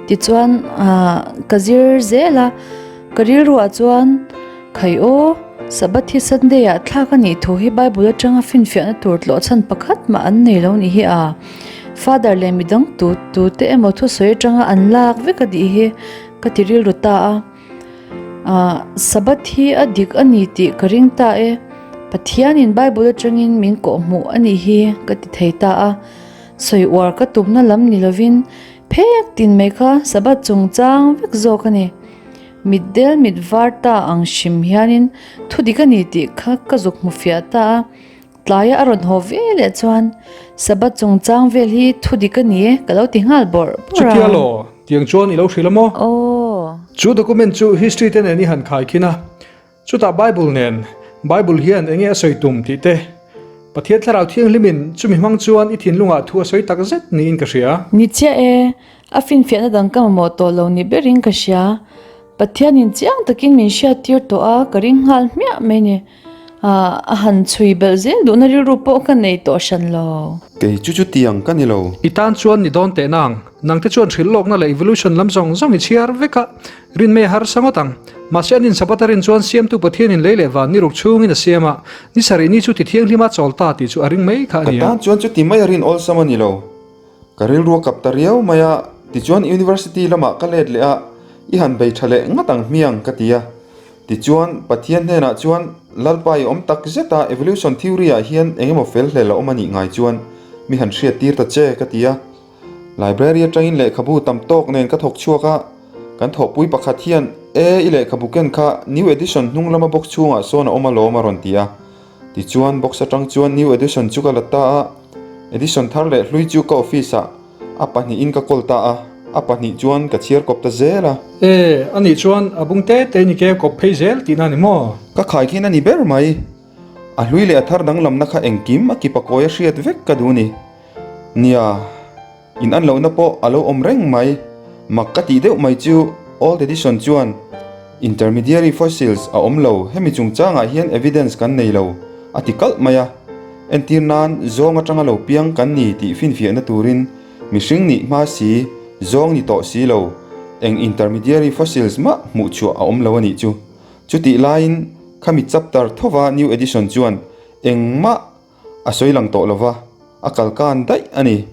Tichuan ka zir zel a, ka rilruah chuan Khai aw, Sabbath hi Sunday ah thlak a nih thu hi Bible atanga finfiahna tur tlawh chhan pakhat mah an nei lo nih hi a. Father leh midang tu tu te emaw thusawi atanga an lak vek a dih hi ka ti rilru ta a. Ahh Sabbath hi a dik a ni tih ka ring ta e. Pathianin Bible atangin min kawhhmuh a nih hi ka ti thei ta a. Sawi uar ka tumna lam ni lovin phek tin mai kha Sabbath chungchang vek zawk a ni. Mitdel mit var ta ang hrim hianin thu dik a ni tih kha ka zuk hmu fiah ta a. Tlaia a rawn haw ve leh chuan Sabbath chungchang vel hi thu dik a ni e ka lo ti nghal bawrh bawrh a. Chutia law, tiang chuan i lo hrilh a maw? Aw. Chu document chu history te nen i han khai khin a, Chutah Bible nen, Bible hian enge a sawi tum tih te, Pathian Thlarau Thianghlimin chumi hmang chuan i thinlungah thu a sawi tak zet niin ka hria. Ni chiah e, a finfiahna dang ka mamawh tawh lo ni berin ka hria. Pathianin chiang takin min hriattir tawh a, ka ring nghal hmiah mai ni. A han chhui belh zel duhna rilru pawh ka nei tawh hran lo. Kei chu chutiang ka ni lo. I tan chuan ni dawn teh nang, nangte chuan hrilh lawkna leh evolution lam zawng zawng i chhiar vek a, Rin mai a harsa ngawt ang. Mahse an insabat a rin chuan Siamtu Pathianin lei leh van ni ruk chhungin a siam a, ni sarih ni chu ti thianghlim a chawl ta tih chu a ring mai kha a Ka ni a. tan chuan chuti mai a rin awlsam a ni lo. Ka rilru a kap ta riau mai a, tichuan University lamah ka let leh a, i han bei tha leh ngat ang hmiang ka ti a. Tichuan Pathian hnenah chuan Lalpa i awm tak zet a, evolution theory ah hian eng emaw fel hlel a awm a nih ngai chuan mi han hriat tir ta che ka ti a. Library atangin lehkhabu tam tawk nen ka thawk chhuak a, kan thawhpui pakhat hian E i lehkhabu ken kha New Edition hnung lama box chhungah sawn a awm alawm a rawn ti a. Tichuan box atang chuan New Edition chu ka la ta a, edition thar leh hlui chu ka office ah a pahnihin ka kawl ta a, a pahnih chuan ka chhiar kawp ta zel a. E, anih chuan a bung te te ni ke kawp phei zel tihna a ni maw? Ka khai khin a ni ber mai. A hlui leh a thar danglamna kha engkim a kipa kawi a hriat vek ka duh ni. Nia, in an lohna pawh a lo awm reng mai. Mak ka tih deuh mai chu Old Edition chuan Intermediary fossils a awm lo, hemi chungchangah hian evidence kan nei lo, a ti kalh mai a. Entir nan zawng atanga lo piang kan ni tih finfiahna turin mihring nih hma si, zawng ni tawh si lo, eng intermediary fossils mah hmuh chhuah a awm lo a nih chu. Chutih laiin khami chapter thova New Edition chuan engmah A sawi lang tawh lova, a kal kan daih a ni.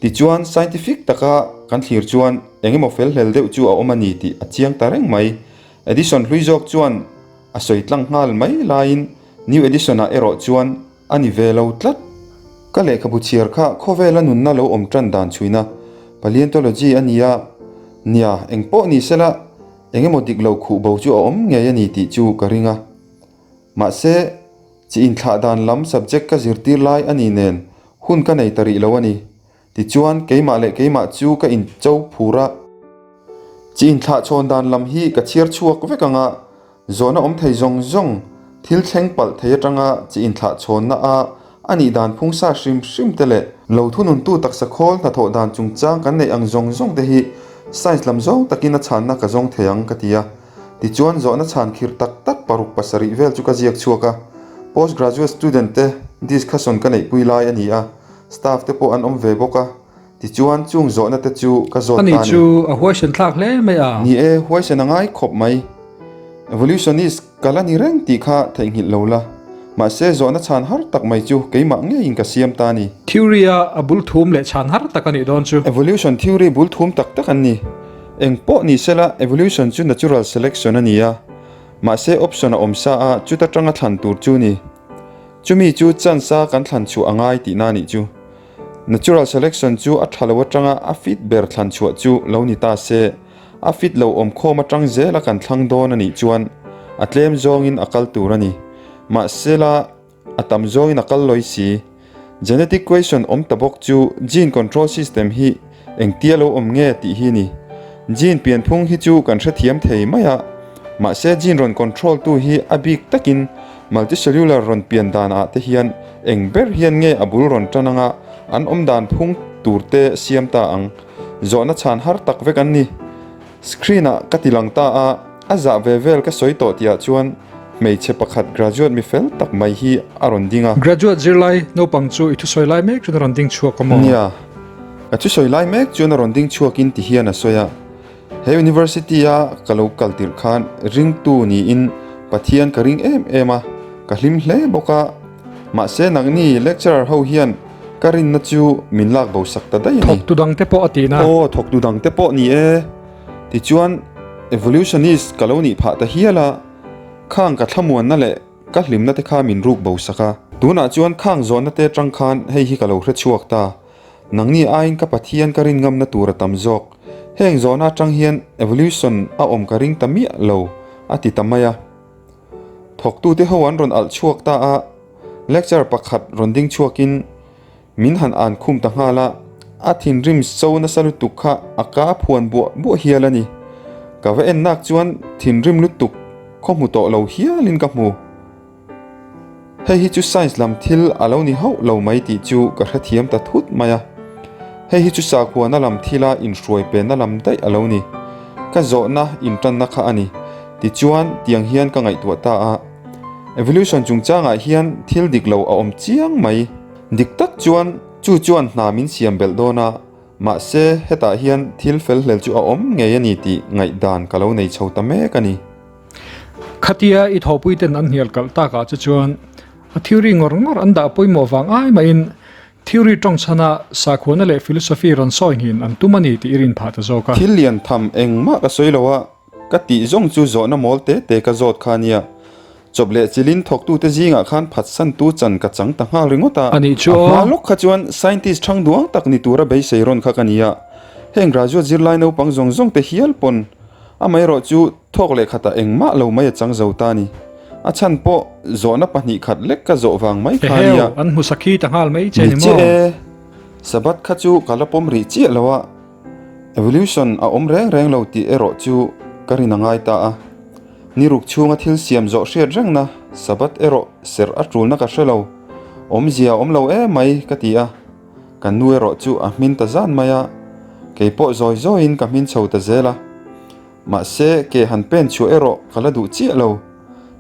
Tichuan, scientific taka kan thlir chuan eng emaw fel hlel deuh chu a awm a ni tih a chiang ta reng mai. Edition hlui zawk chuan a sawi tlang nghal mai laiin New Edition-ah erawh chuan a ni ve lo tlat. Ka lehkhabu chhiar kha khawvela nunna lo awm tan dan chhuina Paleontology a ni a, nia eng pawh ni sela eng emaw dik lo khuh bo chu a awm ngei a ni tih chu ka ring a. Mahse, chi inthlah dan lam subject ka zirtir lai a ni nen hun ka nei ta rih lo a ni. Tichuan, keimah leh keimah chu ka incho phur a. Chi inthlah chhawn dan lam hi ka chhiar chhuak vek ang a, zawhna awm thei zawng zawng, thil thleng palh thei atanga chi inthlah chhawnna a a nih dan phung sa hrim hrim te leh lo thununtu taksa khawl hnathawh dan chungchang kan neih ang zawng zawng te hi science lam zawng takin a chhanna ka zawng thei ang ka ti a. Tichuan zawhna chhan khirh tak tak paruk pasarih vel chu ka ziak chhuak a, post graduate student te discussion ka neihpui lai a ni a, staff te pawh an awm ve bawk a, tichuan chung zawhna te chu ka zawt Ani ta a ni. chu a huaisen thlak hle mai a. Ni e, huaisen a ngai khawp mai. Evolutionist ka la ni reng tih kha theihnghilh lo la, mahse zawhna chhan har tak mai chu keimah ngeiin ka siam ta a ni. Theory a a bul thum leh chhan har tak a nih dawn chu. Evolution theory bul thum tak tak an ni. Eng pawh ni sela, evolution chu natural selection a ni a, mahse option a awm sa a, chuta tanga thlan tur chu ni. Chumi chu chance a kan thlan chhuah a ngai tihna a nih chu. Natural selection chu a tha lo atanga a fit ber thlan chhuah chu lo ni ta se, a fit lo awm khawm atang zela kan thlang dawn a nih chuan a tlem zawngin a kal tur a ni. Mahsela, A tam zawngin a kal lawi si. Genetic question awm ta bawk chu gene control system hi engtia lo awm nge tih hi ni. Gene pianphung hi chu kan hrethiam thei mai a, mahse gene rawn control tu hi a bik takin multicellular rawn pian dan ah te hian eng ber hian nge a bul rawn tan anga an awm dan phung tur te siam ta ang. Zawhna chhan har tak vek an ni. Screen ah ka ti lang ta a, a zah ve vel ka sawi tawh tih ah chuan hmeichhe pakhat graduate mi fel tak mai hi a rawn ding a. Graduate zirlai naupang chu i thusawi lai mek chuan a rawn ding chhuak a maw? Nia, ka thusawi lai mek chuan a rawn ding chhuak in ti hian a sawi a. He University a ka lo kal tirh khan ringtu niin Pathian ka ring em em a, ka hlim hle bawk a. Mahse nangni lecturer ho hian ka rinna chu min lak bo sak ta daih a ni. Thawktu dangte pawh a tihna. Aw, thawktu dangte pawh ni e. Tichuan evolutionist ka lo nih phah ta hial a, khang ka thlamuanna leh ka hlimna te kha min ruk bo sak a. Tunah chuan khang zawhna te atang khan hei hi ka lo hre chhuak ta. Nangni aiin ka Pathian ka rin ngamna tur a tam zawk. Heng zawhna atang hian evolution a awm ka ring ta miah lo, a ti ta mai a. Thawktute ho an rawn alh chhuak ta a, lecture pakhat rawn ding chhuakin min han an khum ta nghal a, a thinrim so nasa lutuk kha a ka phuan buah buah hial a ni. Ka va en nak chuan thinrim lutuk khaw hmu tawh lo hialin ka hmu. Hei hi chu science lam thil a lo ni hauh lo mai tih chu ka hrethiam ta thut mai a. Hei hi chu sakhuana lam thila inhruai penna lam daih a lo ni. Ka zawhna intanna kha a ni. Tichuan, tiang hian ka ngaihtuah ta a, Evolution chungchangah hian thil dik lo a awm chiang mai. Dik tak chuan chu chuan hna min siam belh dawn a, mahse hetah hian thil fel hlel chu a awm ngei a ni tih ngaihdan ka lo nei chho ta mek a ni. Khatia i thawhpuiten an hnial kalh takah che chuan a theory ngawr ngawr an dah pawimawh vang ai mahin Theory tawng chhana sakhuana leh philosophy rawn sawi nghin an tum a ni tih i rin phah ta zawk a. Thil lian tham engmah ka sawi lo a, ka tih zawng chu zawhna mawl te te ka zawt kha nia. Chawp leh chilin thawktute zingah khan phatsantu chan ka chang ta nghal ringawt a. A nih chu A aw. hma lawk kha chuan scientist thang duang tak ni tura beisei rawn kha ka ni a. Heng graduate zirlai naupang zawng zawng te hial pawn amaherawh chu thawk leh khatah engmah lo mai a chang zo ta a ni. A chhan pawh zawhna pahnih khat lek ka zawh vang mai kha a nia. Eheu, an hmu sakhi ta nghal mai che Ni ni chiah maw? e, Sabbath kha chu ka la pawm rih chiah lo a, evolution a awm reng reng lo tih erawh chu ka rin a ngai ta a. Ni ruk chhunga thil siam zawh hriat rengna Sabbath erawh serh a tulna ka hre lo, awmzia a awm lo emai ka ti a. Ka nu erawh chu a hmin ta zan mai a, kei pawh zawi zawiin ka hmin chho ta zel a. Mahse, ke han pen chhuah erawh ka la duh chiah lo.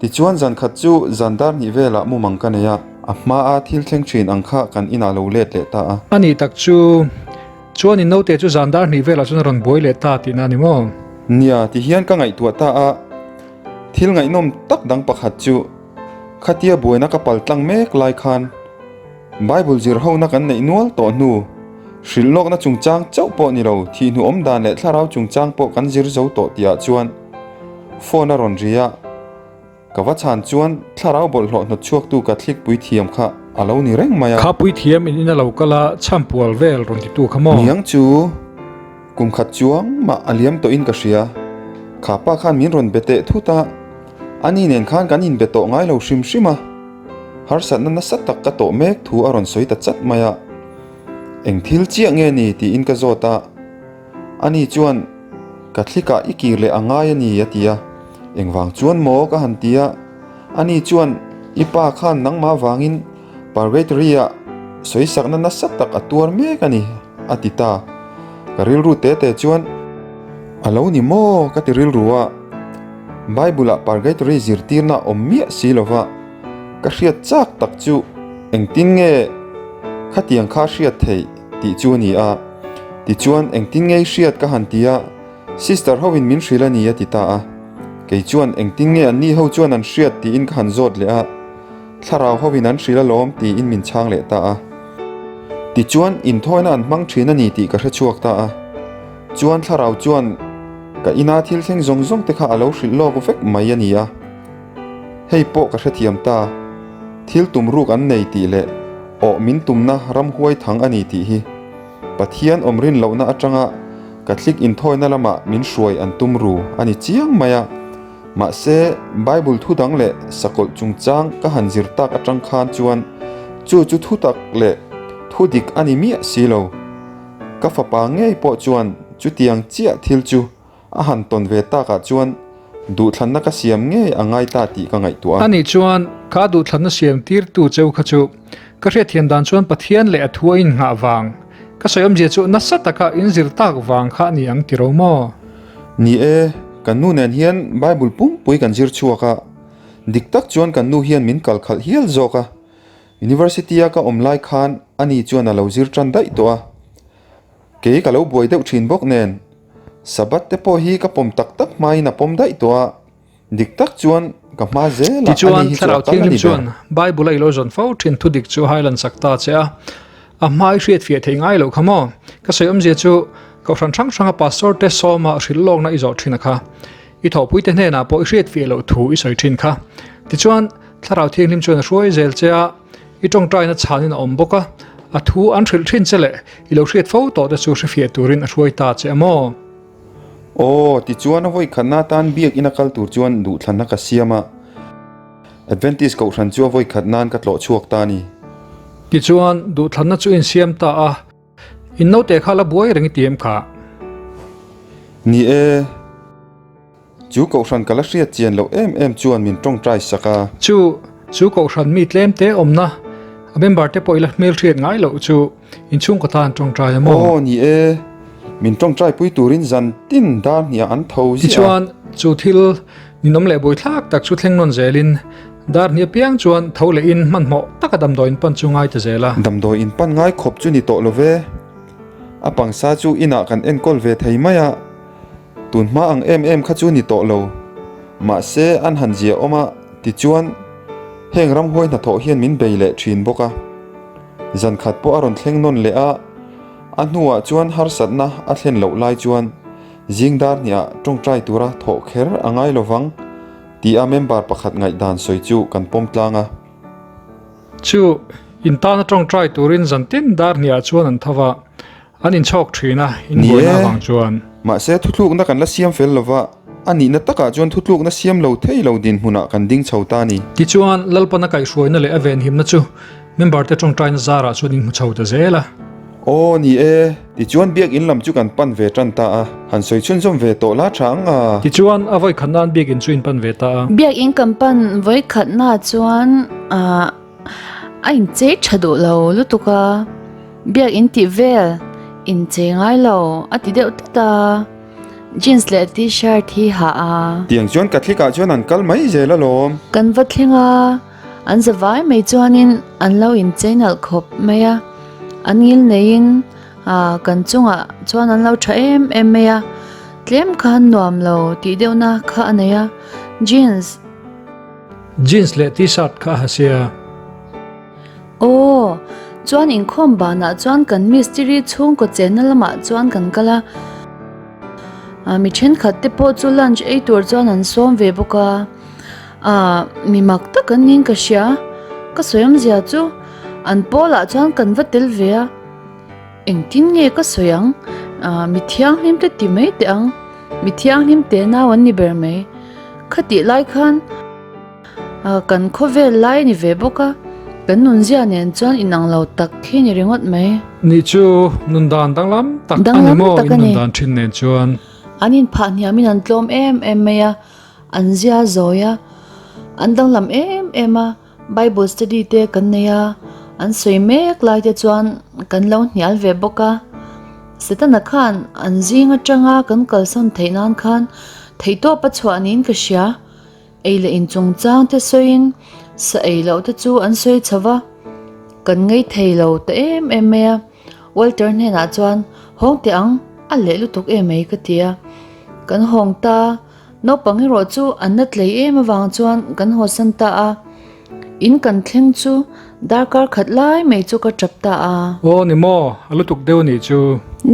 Tichuan zan khat chu zan dar hnih velah mumang ka nei a, a hmaa thil thleng thin ang kha kan inah lo let leh ta a. A nih tak chu, chuan in naute chu zan dar hnih velah chuan a rawn buai leh ta tihna a ni maw? Nia, tihian ka ngaihtuah ta a. Thil ngaihnawm tak dang pakhat chu, khatia buaina ka pal tlang mek lai khan, Bible zir hona kan neih nual tawh hnu, hrilhlawkna chungchang chauh pawh ni lo, thihhnu awm dan leh thlarau chungchang pawh kan zir zo tawh tihah chuan phone a rawn ri a. Ka va chhan chuan thlarau bawlhhlawh hnawt chhuaktu ka thlik puithiam kha a lo ni reng mai a. Kha puithiam in in a lo kal a, chhampual vel rawn titu kha maw? Niang chu kum khat chuang mah a liam tawhin ka hria. Kha pa khan min rawn be teh thut a, ani nen khan kan inbe tawh ngai lo hrim hrim a. Harsatna nasa tak ka tawh mek thu a rawn sawi ta chat mai a, Eng thil chiah nge ni? tiin ka zawt a. Ani chuan, Ka thlikah i kir leh a ngai a ni a ti a. Engvang chuan maw? ka han ti a. Ani chuan, I pa khan nangmah vangin Purgatory-ah sawisakna nasa tak a tuar mek a ni a ti ta. Ka rilru te te chuan, A lo ni maw? ka ti rilru a. Bible-ah Purgatory zirtirna a awm miah si lo va, ka hriat chak tak chu engtin nge khatiang kha hriat theih tih chu a ni a. Tichuan engtin nge i hriat ka han ti a, Sister hoin min hrilh a ni a ti ta a. Kei chuan engtin nge anni ho chuan an hriat tiin ka han zawt leh a, Thlarau hoin an hrilh alawm tiin min chhang leh ta a. Tichuan inthawina an hmang thin a ni tih ka hre chhuak ta a. Chuan thlarau chuan ka ina thil thleng zawng zawng te kha a lo hrilh lawk vek mai a ni a. Hei pawh ka hrethiam ta, thil tum ruk an nei tih leh awh min tumna ramhuai thang a ni tih hi Pathian awm rin lohna atanga Catholic inthawina lamah min hruai an tum ru a ni chiang mai a. Mahse, Bible thu dang leh sakawlh chungchang ka han zir tak atang khan chuan chu chu thu tak leh thu dik a ni miah si lo. Ka fapa ngei pawh chuan chutiang chiah thil chu a han tawn ve takah chuan duhthlanna ka siam ngei a ngai ta tih ka ngaihtuah a. Ani chuan, Kha duhthlanna siam tirtu cheu kha chu ka hriatthiam dan chuan Pathian leh a thu a innghah vang, ka sawi awmzia chu nasa taka inzir tak vang kha a ni ang ti ro maw? Ni e, kan nu nen hian Bible pumpui kan zir chhuak a, dik tak chuan kan nu hian min kalkhalh hial zawk a. University-a ka awm lai khan ani chuan a lo zir tan daih tawh a, kei ka lo buai deuh thin bawk nen. Sabbath te pawh hi ka pawm tak tak hmain a pawm daih tawh a, dik tak chuan ka hma zelah ani Tichuan, hi chu a Thlarau kal a Thianghlim ni ber. chuan Bible a i lo zawn fo thin thu dik chu hailan sak ta che a, a hma i hriatfiah theih ngai loh kha maw? Ka sawi awmzia chu Kohhran hrang hranga Pastor te sawma hrilh lawkna i zawh thin a kha. I thawhpuite hnenah pawh i hriatfiah loh thu i sawi thin kha. Tichuan, Thlarau Thianghlim chuan a hruai zel che a, i tawngtaina chhanin a awm bawk a, a thu an hrilh thin che leh i lo hriat fo tawh te chu hrefiah turin a hruai ta che a maw? Aw, tichuan a vawikhatna atan biakina kal tur chuan duhthlanna ka siam a, Adventist Kohhran chu a vawikhat nan ka tlawh chhuak ta a ni. Tichuan, duhthlanna chu insiam ta a. In naute kha la buai reng i ti em kha? Ni e, chu kohhran ka la hriat chian loh em em chuan min tawngtai sak a. Chu, chu kohhran mi tlem te awmna, a member te pawh i la hmel hriat ngai loh chu inchhungkaw tan tawngtai a maw? Aw ni e, min tawngtai pui turin zan tin dar hniah an tho ziah a. Tichuan, chu thil ninawm leh buaithlak tak chu thleng nawn zelin Dar hnih apiang chuan tho leh in hmanhmawh taka damdawi in pan chu ngai ta zel a. Damdawi in pan ngai khawp chu ni tawh lo ve. A pangsa chu inah kan enkawl ve thei mai a, tun hma ang em em kha chu ni tawh lo. Mahse an han zia awm a, tichuan heng ramhuai hnathawh hian min bei leh thin bawk a. Zan khat pawh a rawn thleng nawn leh a, a hnuah chuan harsatna a thlen loh lai chuan zing dar hniah tawngtai tura thawh kher a ngai lovang. Tia member pakhat ngaihdan sawi chu kan pawm tlang a. Chu in tana tawngtai turin zan tin dar hniah chuan an tho va, an inchhawk thin a, in Ni buaina e, avang chuan. Mahse thutlukna kan la siam fel lova, a nihna takah chuan thutlukna siam lo thei lo dinhmunah kan ding chho ta a ni. Tichuan, Lalpana kaihhruaina leh a venhimna chu member te tawngtaina zarah chuan in hmu chho ta zel a. Aw ni e, tichuan biakinn lam chu kan pan ve tan ta a, han sawi chhunzawm ve tawh la tha ang a. Tichuan a vawikhat nan biakinn chu in pan ve ta a. Biakinn kan pan vawikhat na chuan ah a inchei tha duh lo lutuk a, biakinn tih vel inchei ngai lo a ti deuh tlat a, jeans leh t-shirt hi ha a. Tiang chuan Catholic ah chuan an kal mai zel alawm. Kan va thleng a. An zavai mai chuanin an lo inchei nalh khawp mai a, an ngil neiin ah kan chungah chuan an lo tha em em mai a, tlem khan nuam lo tih deuhna kha a nei a, jeans. Jeans leh t-shirt kha a ha sia. Aw, chuan inkhawm banah chuan kan mistiri chhungkaw chenna lamah chuan kan kal a, ah mi thenkhat te pawh chu lunch ei tur chuan an sawm ve bawk a. Ahh, mi mak tak an niin ka hria. Ka sawi awmzia chu an pawlah chuan kan va tel ve a, engtin nge ka sawi ang? Ahh, mi thianghlim te ti mai teh ang, mi thianghlim te nau an ni ber mai. Khatih lai khan ahh kan khawvel lai a ni ve bawk a, kan nunzia nen chuan inang lo tak khi ni ringawt mai. Nih chu nundan danglam tak a ni maw in nundan thin nen chuan? An inphah hniamin an tlawm em em mai a. An zia zawi a, an danglam em em a, Bible study te kan nei a, an sawi mek lai te chuan kan lo hnial ve bawk a. Setana khan an zing atanga kan kalsawn theih nan khan theihtawp a chhuah niin ka hria. Ei leh in chungchang te sawiin sa ei loh te chu an sawi chho va, kan ngei thei lo ta em em mai a. Walter hnenah chuan hawng teh ang, a leh lutuk em mai ka ti a, kan hawng ta. Naupang erawh chu an la tlei em avang chuan kan hawsan ta a, in kan thleng chu darkar khat lai mai chu ka tap ta a. Aw ni maw, a lutuk deuh a nih chu.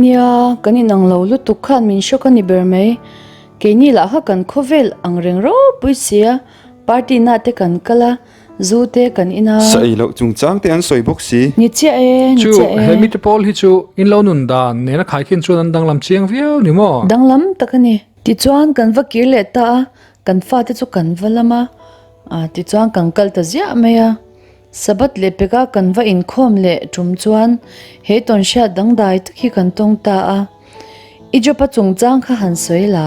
Nia, kan inang lo lutuk khan min shock a ni ber mai. Keini lah kha kan khawvel ang reng ropui sia, party na te kan kal a, Zu te kan in a. Sa ei loh chungchang te an sawi bawk si. Ni chiah e, ni Chu, chiah e. he mite pawl hi chu in lo nun dan nena khaikhin chuan an danglam chiang viau ni maw? Danglam tak a ni. Tichuan kan va kir leh ta a, kan fate chu kan va lam a, ah tichuan kan kal ta ziah mai a. Sabbath leh peka kan va inkhawm leh tum chuan he tawnhriat dangdai tak hi kan tawng ta a. I job a chungchang kha han sawi la.